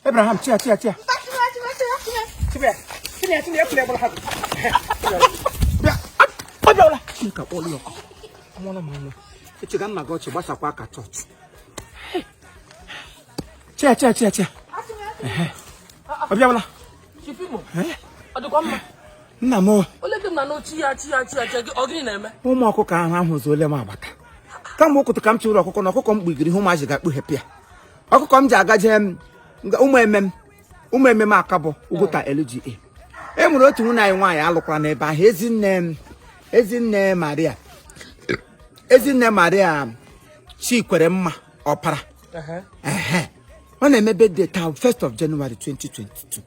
Abraham, chia chia chia. Chibia, chibia, chibia, ekwule gbara ha. Bịa, ọ bịawala. Chineke akpọọla ya ọkụ. Mụọla m anụ. Echega nna gị ọchị gbasakwa aka chọọchị. Chia chia chia chia. Ọ bịawala. Chief Imo, ọ dịkwa mma? Nna m o. Ole gị m na n'ochi ya chi ya chi ya chi gị, ọ gịnị na-eme? Ụmụ ọkụkọ ahụ ahụzuole m agbata. Kamgbe ụkụtụ ka m chụrụ ọkụkọ na ọkụkọ m kpugiri ihe ụmụazị ga-akpụghepụ ya. Ọkụkọ m ji aga jee m ụmụ emem, ụmụ emem Akabọ, Ugwuta LGA. E nwere otu nwunye anyị nwaanyị alụkwara n'ebe ahụ, ezinne m, ezinne Maria, ezinne Maria Chikwere mma ọpara. Ehe, ọ na-eme birthday taa, 1st of January 2022.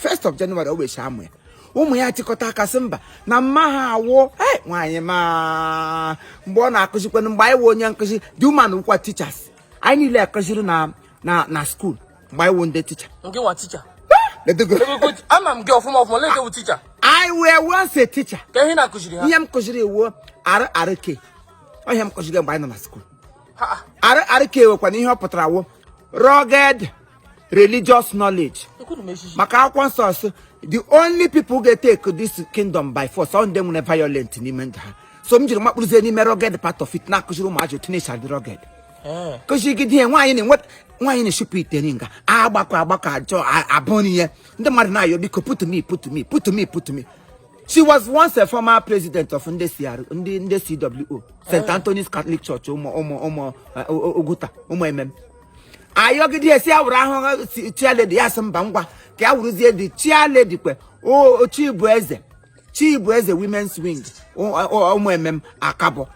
1st of January o wechi amụ ya. Ụmụ ya chịkọta aka sị mba na mma ha awụ. Hey, nwaanyị ma mgbe ọ na-akụzikwanụ, mgbe anyị wụ onye nkụzi, the woman wụkwa teachers anyị niile akụziri na school mgbe anyị wụ ndị teacher. Nke nwa teacher? Ledogo. Ama m gị ọfụma ọfụma, leke bụ teacher. I were once a teacher. Ka ihe na-akụziri ha? Ihe m kụziri iwu RRK. Ọ ihe m kụziri mgbe anyị nọ na school. Ha. RRK nwekwana ihe ọ pụtara wụ rugged religious knowledge. Ekwuru m echichi. Maka akwụkwọ nsọ sị the only people ga-take this kingdom by force ọ ndị nwere violent n'ime ndụ ha. So m jiri makpụrụzie n'ime rugged part of it na-akụziri ụmụazị otu na-esi adị rugged. Kụzigide ihe nwaanyị na-enwe, nwaanyị na-eshipụ ite nga agbakọ agbakọ ajọ abụọ n'ihe ndị mmadụ na-ayọ, biko put me, put me, put me, put me. She was once a former president of ndị CR, ndị CWO, St. Anthony's Catholic Church, ụmụ Oguta, ụmụ emem. Ayọgide esi ya wụrụ ahụ chairlady, ya sị mba, ngwa ka ya wụrụzie dị chairlady kwe o Chibueze, Chibueze Women's Wing, ụmụ emem Akabọ.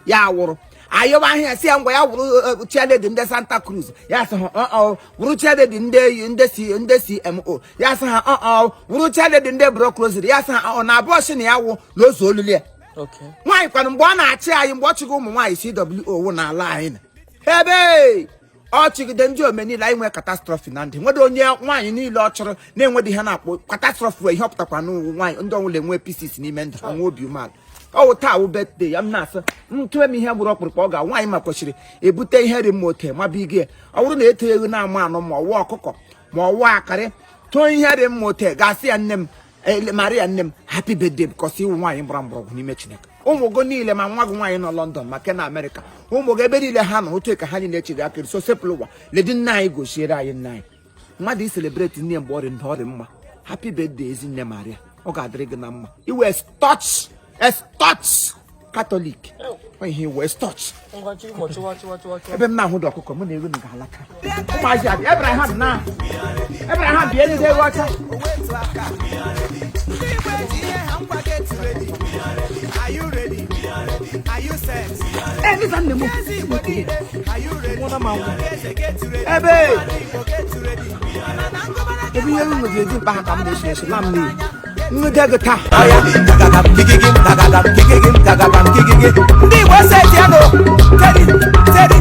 Ya wụrụ ayọba ahịa si ya ngwa ya wụrụ chairlady ndị Santa Cruz, ya sị ha ọ wụrụ chairlady ndị CMO, ya sị ha ọ wụrụ chairlady ndị Block Rosary, ya sị ha ọ na abụọ si na ya wụ na ozu olulu ya. Nwaanyị kwanụ mgbe ọ na-achị anyị, mgbe ọ chịgo ụmụ nwaanyị CWO wụ n'ala anyị na ebe ọ chịgide ndị ome niile anyị nwee catastrophe na ndị nwere onye nwaanyị niile ọ chọrọ na-enwedị ihe na-akpọ catastrophe wee ihe ọ pụtakwa n'ụwa nwaanyị ndị ọnwụla enwe pieces n'ime ndụ ha, nwee obi umeala. Ọ wụ taa wụ birthday ya. M na-asị m tụwe m ihe gburu ọkpụrụkpụ ọ ga nwaanyị ma kwesịrị ebute ihe dị mma ote maba ige. Ọ bụrụ na eto ewu na-amụ anụ ma ọwụ ọkụkọ ma ọwụ akarị tụọ ihe dị mma ote ga-asị ya, nne m Maria, nne m, happy birthday, because iwu nwaanyị gbara mgbọrọgwụ n'ime Chineke. Ụmụ gị niile, ma nwa gị nwaanyị nọ London, ma ke na Amerịka, ụmụ gị ebe niile ha nọ otu ka ha niile chiri akịrị. So sepụlụ ụwa ledi nna anyị gosiere anyị nna anyị mmadụ i celebrate nne mgbe ọ dị ndụ, ọ dị mma. Happy birthday, ezinne Maria, ọ ga-adịrị gị na mma. Iwe staunch, a staunch Catholic. Ọ ihe iwe staunch. Ngwa chịwa chịwa chịwa chịwa chịwa. Ebe m na-ahụ dị ọkụkọ mụ na ewu m ga-alata ụmụazị abịa. Abraham na Abraham bịa elide ewu ọcha. Owetu aka. Ndị Igbo eji ihe ha ngwa, get ready. Are you ready? Are you set? Ee, nịza nne m. Eze Igbo niile, are you ready? Eze, get ready. Ebe Igbo, get ready. Mana ngụbara gị. Ebe ihe m nwere eji mkpa ha ka m na-esi esi la m n'iyi nwude gị taa. Aya, gagagam, gigigim, gagagam, gigigim, gagagam, gigigi. Ndị Igbo setianụ, teri, teri.